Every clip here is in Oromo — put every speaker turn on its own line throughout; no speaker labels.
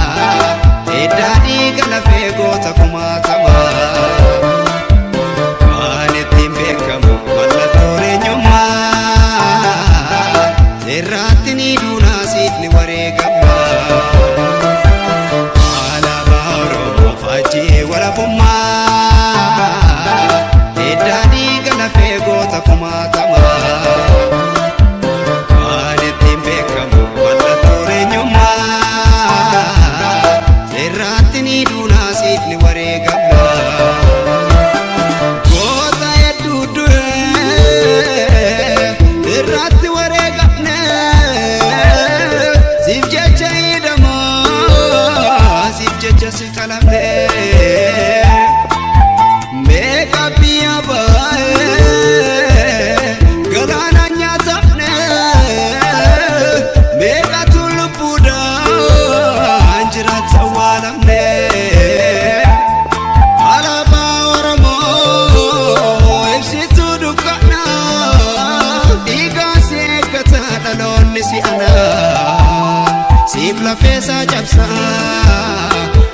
walabummaa, eddaa dhiiga lafee goota kumaatamaa. Kan ittiin beekamu mallattoon eenyummaa, seerraatti ni duunaa siif ni wareegama. Alaabaa Oromoo faajjii walabummaa, eddaa dhiiga lafee goota kumaatamaa. Kan ittiin beekamu mallattoon eenyummaa, seerraatti ni duunaa siif ni wareegama. Goota hedduu du'ee irratti wareegamne, siif jecha hidhamaa, siif jecha si qalamne. Meeqa biyya baay'ee galaana nyaatamne, meeqatu lubbuudhaan jiraata awwaalamne. Alaabaa Oromoo ibsituu dukkanaa, dhiigaa si eeggata dhaloonni si anaa. Siif lafeesaa cabsaa,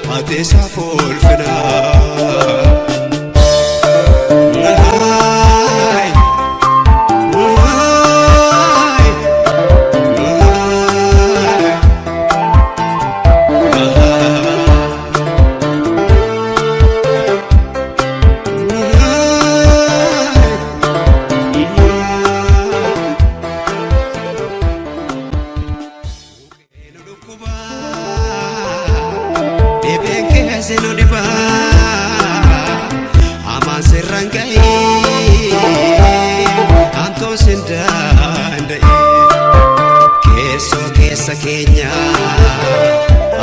mateesaa fuulfinaa. Haay, haay, haay. Nu dhukkuba, dhibeen keessa nu dhiba, hamaan sirraan ga'ee, hamtuun sin danda'e. Keessoo keessa keenya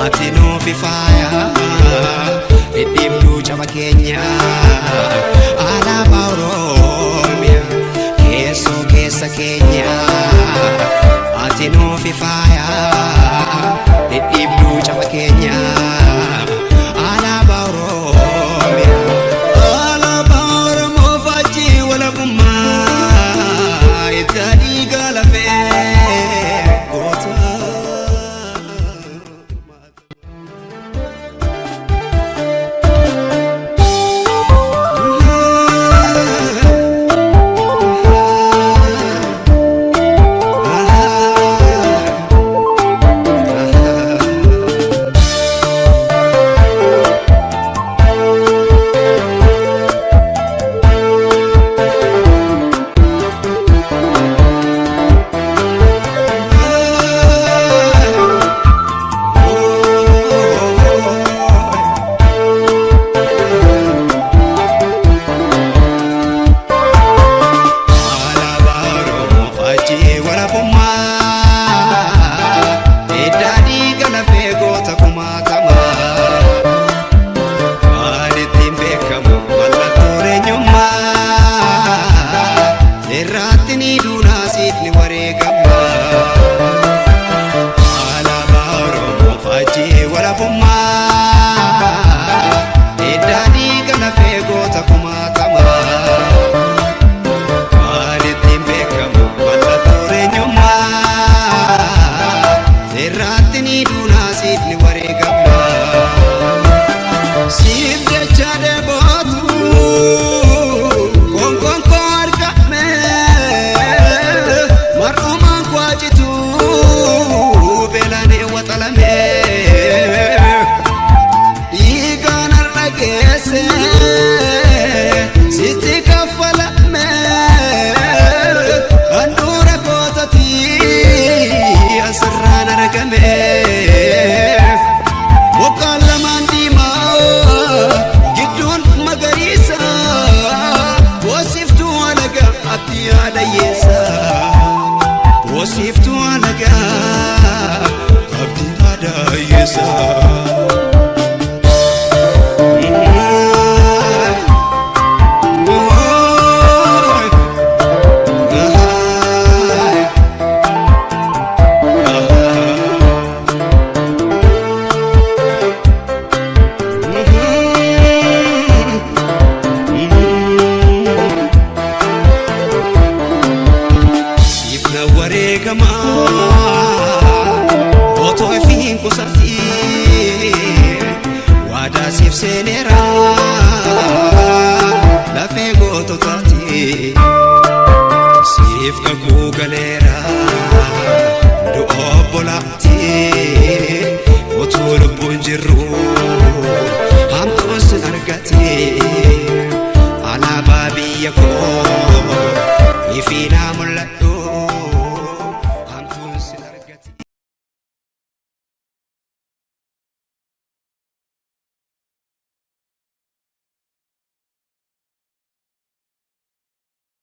ati nuuf faaya, dhidhiibduu caba keenya, alaabaa Oromiyaa. Keessoo keessa keenya ati nuuf faaya, dhidhiibduu caba keenya, alaabaa Oromiyaa. Alaabaa Oromoo faajjii walabummaa, itti dhiiga lafee goota. Alaabaa Oromoo faajjii walabummaa, eddaa dhiiga lafee goota kumaatamaa. Kan ittiin beekamu mallattoon eenyummaa, seerraatti ni duunaa siif ni wareegama. Alaabaa Oromoo faajjii walabummaa, eddaa dhiiga lafee goota kumaatamaa. Kan ittiin beekamu mallattoon eenyummaa, seerraatti ni duunaa siif ni wareegama. Siif jecha dheebootu konkoon koo argame, mar'umaan kwaacitu beelaan waxalame. Dhiigaan har'a geesse sitti kaffalame, handhuura kootati asirraan argame. Bokkaan lamaan diimaa gidduun magariisa, boosiftuu alagaa ati yaada yeessa. Boosiftuu alagaa abdii yaada yeessa. Siif na wareegama otoo ifiin Seeneera lafee goototaati, siif kakuu galeera du'a obbolaatti. Utuu lubbuun jirru hamtuun sin argate. Alaabaa biyya koo ifiinaa mul'adhu.